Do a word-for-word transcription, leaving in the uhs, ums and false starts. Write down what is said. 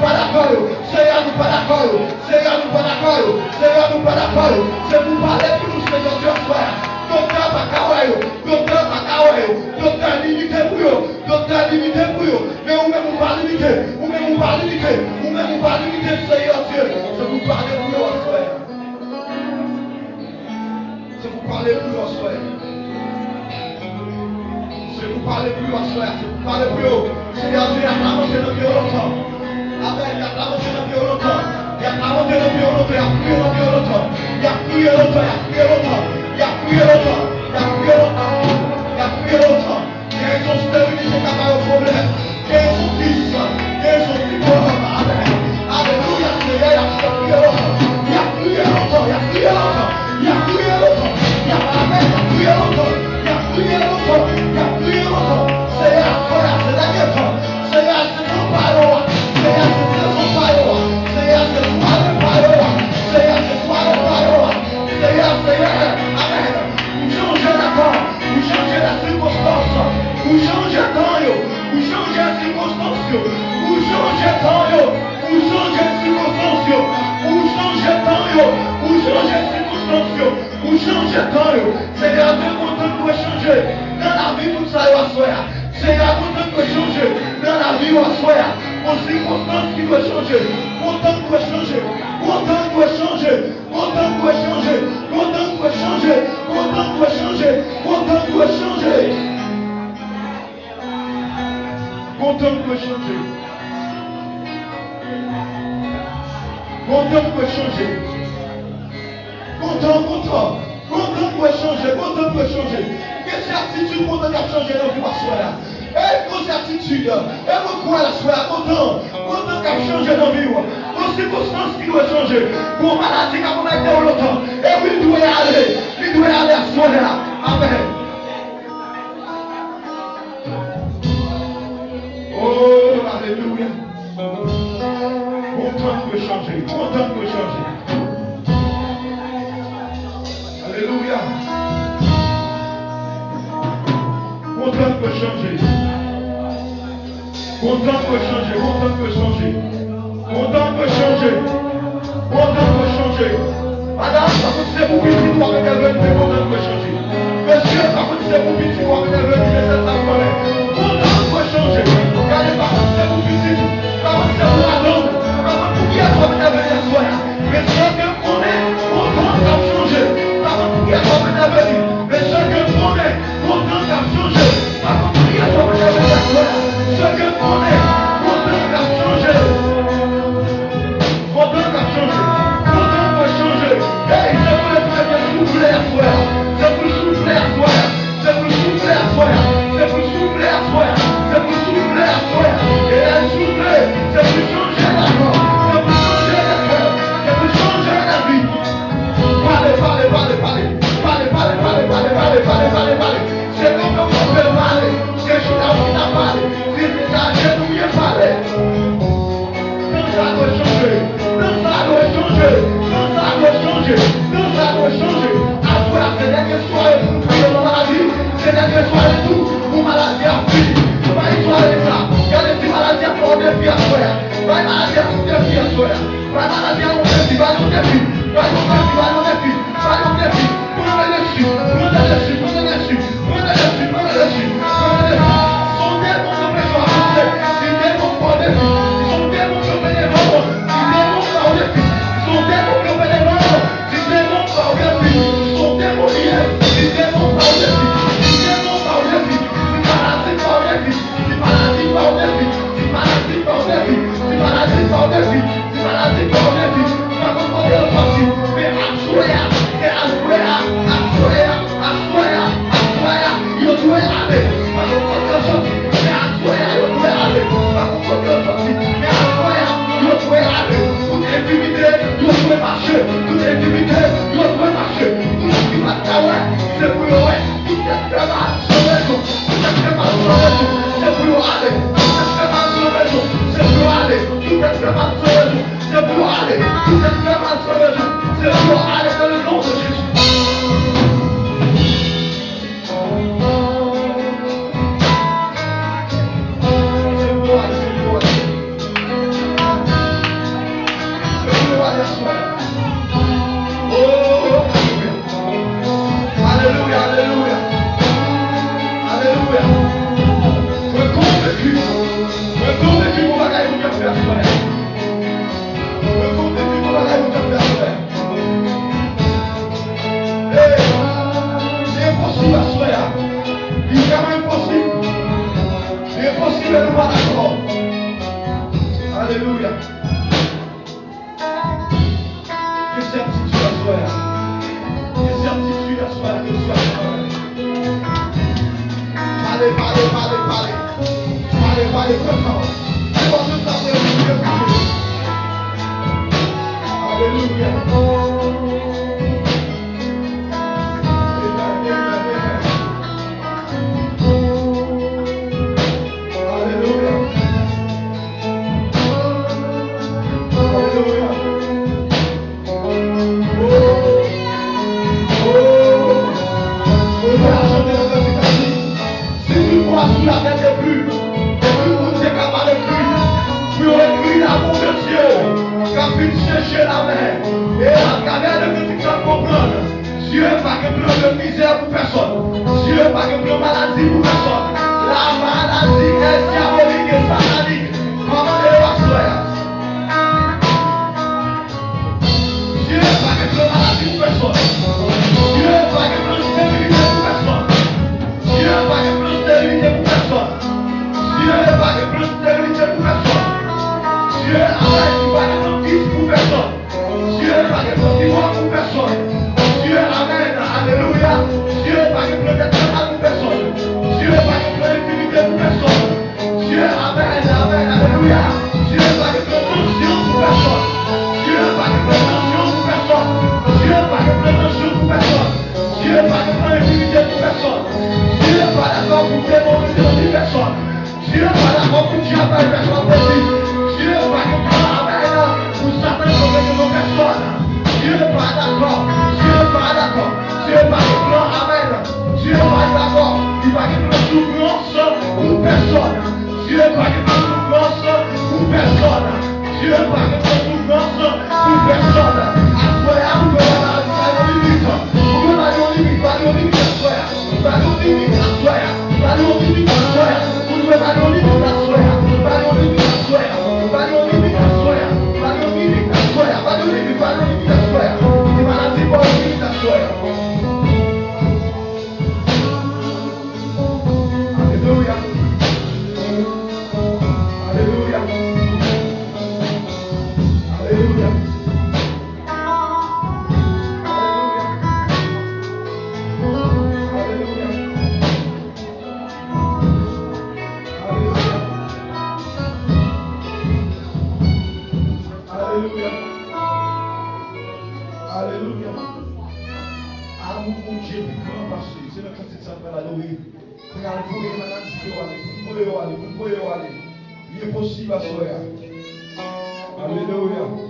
pa dakò yo. Seyè, nou pa dakò yo. Seyè, nou pa dakò yo. Seyè, nou pa dakò yo. Se pou pale pou nou, Seyè Dye, aswè a. Doktè pa ka wè yo. Doktè pa ka wè yo. Doktè limite pou yo. Doktè limite pou yo. Men ou menm ou pa limite. Ou menm ou pa limite. Ou menm ou pa limite, Seyè Dye. Se pou pale pou yo aswè a. Se pou pale pou yo aswè. Se pou pale pou yo aswè. Se pou pale pou yo. Seyè Dye, y ap lamante nan pye yo lontan. Amèn. Y ap lamante nan pye yo lontan. Y ap lamante nan pye yo lontan. Y ap kriye nan pye yo lontan. Y ap kriye lontan. Y ap kriye lontan. Y ap kriye lontan. Y ap kriye lontan. Gen yon sterilite k ap ba yo pwoblèm. Gen yon kis. Gen yon fibwòm. Amèn. Alelouya. Seyè, y ap kriye lontan. Y ap kriye lontan. Y ap kriye lontan. Y ap kriye lontan. Y ap, amèn. Y ap kriye lontan. Y ap kriye lontan. Y ap kriye lontan. Seyè, aswè a, se dènye tan. Seyè, se tan pa yo a. Seyè, se sezon pa yo a. Seyè, se sware pa yo a. Seyè, se sware pa yo a. Seyè, Seyè, amèn. Ou chanje ladan, ou chanje la sikonstans, ou chanje tan yo, ou chanje sikonstans yo, ou chanje tan yo, ou chanje sikonstans yo, ou chanje tan yo, ou chanje sikonstans yo, ou chanje tan yo. Seyè, gen kontan dwe chanje nan lavi moun sa yo aswè a. Seyè, gen kontan dwe chanje nan lavi yo aswè a. Gon sikonstans ki dwe chanje, kontan dwe chanje, kontan dwe chanje. Kontan dwe chanje, kontan dwe chanje, kontan dwe chanje, kontan dwe chanje. Kontan dwe chanje. Kontan dwe chanje. Kontan, kontan. Kontan dwe chanje, kontan dwe chanje. Gen sètitid kontan k ap chanje nan vi w aswè a. E gon sètitid, e mwen kwè aswè a, kontan, kontan k ap chanje nan vi w. Gon sikonstans ki dwe chanje. Gon maladi k ap anmède w lontan. E wi, li dwe ale. Li dwe ale aswè a. Amèn. Oh, alelouya. Kontan dwe chanje. Kontan dwe chanje. Alelouya. Kontan dwe chanje. Kontan dwe chanje. Kontan dwe chanje. Kontan dwe chanje. Kontan dwe chanje. Madanm, pa konn si se pou pitit ou ap entèveni, men kontan dwe chanje. Mesye, pa konn si se pou pitit ou ap entèveni, men se sa m konnen. Kontan dwe chanje. Gade, pa konn si se pou pitit ou, pa konn si se pou madanm ou, pa konn pou kiyès ou ap entèveni aswè a. Men sa ke m konnen, kontan k ap chanje. Pa konn pou kiyès w ap entèveni. Men sa ke m konnen, kontan k ap chanje. Pa konn pou kiyès w ap entèveni aswè a. Sa ke m konnen, kontan k ap chanje. Kontan k ap chanje. Kontan dwe chanje. Ey, se pou Letènèl soufle aswè a. Se pou l soufle aswè a. Se pou l soufle aswè a. Se pou l soufle aswè a. Se pou l soufle aswè a. E lè l soufle, se pou l chanje lavi. Se pou l chanje lavi. Se pou l chanje lavi. Pale, pale, pale, pale. Pale, pale, pale, pale. Se kanpe w kanpe pale. Se chita w chita pale. Se, se ajenouye pale. Tan sa dwe chanje. Tan sa dwe chanje. Tan sa dwe chanje. Tan sa dwe chanje. Aswè a se dènye sware pou nou kriye nan maladi. Se dènye sware tou pou maladi a fini. Bay sware sa. Gade si maladi a fè w defi aswè a. Bay maladi a yon defi aswè a. Bay maladi a yon defi. Bay yon defi. Bay yon defi. Bay yon defi. Bay yon defi. Pran de defi. Pran de defi. Pran de defi. Pran de defi, pran de defi, pran de defi. Se yon demon k anpeche w avanse. Se demon k ba w defi. Se yon demon k anpeche w avanse. Se demon k ba w defi. Se yon demon k anpeche w avanse. Se demon k ba w defi. Se yon demon li ye. Se demon k ba w defi. Se demon k ba w defi. Se maladi k ba w defi. Se maladi k ba w defi. Se maladi k ba w defi. Se maladi k ba w defi. Se maladi k ba w defi. Pa konn kote l soti. Men aswè a, se aswè a, aswè a. Aswè a, aswè a, yo dwe ale. Pa konn kote yo soti, men aswè a yo dwe ale. Pa konn kote yo soti, men aswè a yo dwe ale. Tout entimite, yo dwe mache. Tout entimite, yo dwe mache. Tout moun ki pa t ka wè, se pou yo wè. Tout tèt fè mal, san rezon. Tout tèt fè mal, san rezon, se pou yo ale. Tout tèt fè mal, san rezon, se pou yo ale. Tout tèt fè mal, san rezon, se pou yo ale. Tout tèt fè mal, san rezon, se pou yo ale dans le nom de Jésus. Se pou yo ale, se pou yo ale. Aswè a. Mwen konte tout bagay nou ka fè aswè a. Hey, li enposib aswè a. Li vrèman enposib. Li enposib lè nou pa dakò. Alelouya. Gen sètitid aswè a. Gen sètitid aswè a ke Dye ap travay. Pale, pale, pale, pale. Pale, pale, pran pawòl. Li pa tout sa pou li priye pou Jezi. Alelouya. Amen, amen, amen. Alelouya. Alelouya. Oh. Oh. Mwen chante nan kantik la, di, si tout bwa sou latè te pli, epi Bondye ka pale pli, pou yo ekri l'amour de Dieu, k ap vin seche lamè. E atravè de kantik sa, n konprann. Dye pa gen plan de mizè pou pèsòn. Dye pa gen plan maladi pou pèsòn. La maladie est diabolique et satanique. Kòmande yo aswè a. Dye pa gen plan maladi pou pèsòn. Dye pa gen plan sterilite pou pèsòn. Dye pa gen plan sterilite pou pèsòn. Dye pa gen plan sterilite pou pèsòn. Dye, amen, li pa gen plan vis pou pèsòn. Dye pa gen plan ki wòm pou pèsòn. Dye, amen, alelouya. Dye pa gen plan tèt malad pou pèsòn. Dye pa gen plan enfimite pou pèsòn. Dye, amen, amen, alelouya. Dye pa gen plan tansyon pou pèsòn. Dye pa gen plan tansyon pou pèsòn. Dye pa gen plan tansyon pou pèsòn. Dye pa gen plan enfimite pou pèsòn. Dye pa dakò pou demon rete nan vi pèsòn. Dye pa dakò pou dyab bay pèsòn plezi. Dye pa gen plan, amen, pou Satan jwenn nan pèsòn. Dye pa dakò. Dye pa dakò. Dye pa gen plan, amen. Dye pa dakò. Li pa gen plan soufrans pou pèsòn. Dye pa gen plan soufrans pou pèsòn. Dye pa gen plan soufrans pou pèsòn. Aswè a, ou dwe ba l yon limit. Ou dwe ba l yon limit, ba l yon limit aswè a. Ba l yon limit aswè a. Ba l yon limit aswè a. Ou dwe ba l yon limit aswè a. Ba l yon limit aswè a. Ba l yon limit aswè a. Ba l yon limit aswè a. Ba l yon limit, ba l yon limit aswè a. Di maladi, ba l yon limit aswè a. Alelouya. Alelouya. Alelouya. Alelouya. Alelouya. Alelouya. Alelouya. Alelouya. Amou Bondye pi gran pase. Se nan kantik sa n pral adore. Pral voye maladi yo ale, pou n voye yo ale, pou n voye yo ale. Li enposib aswè a. Alelouya.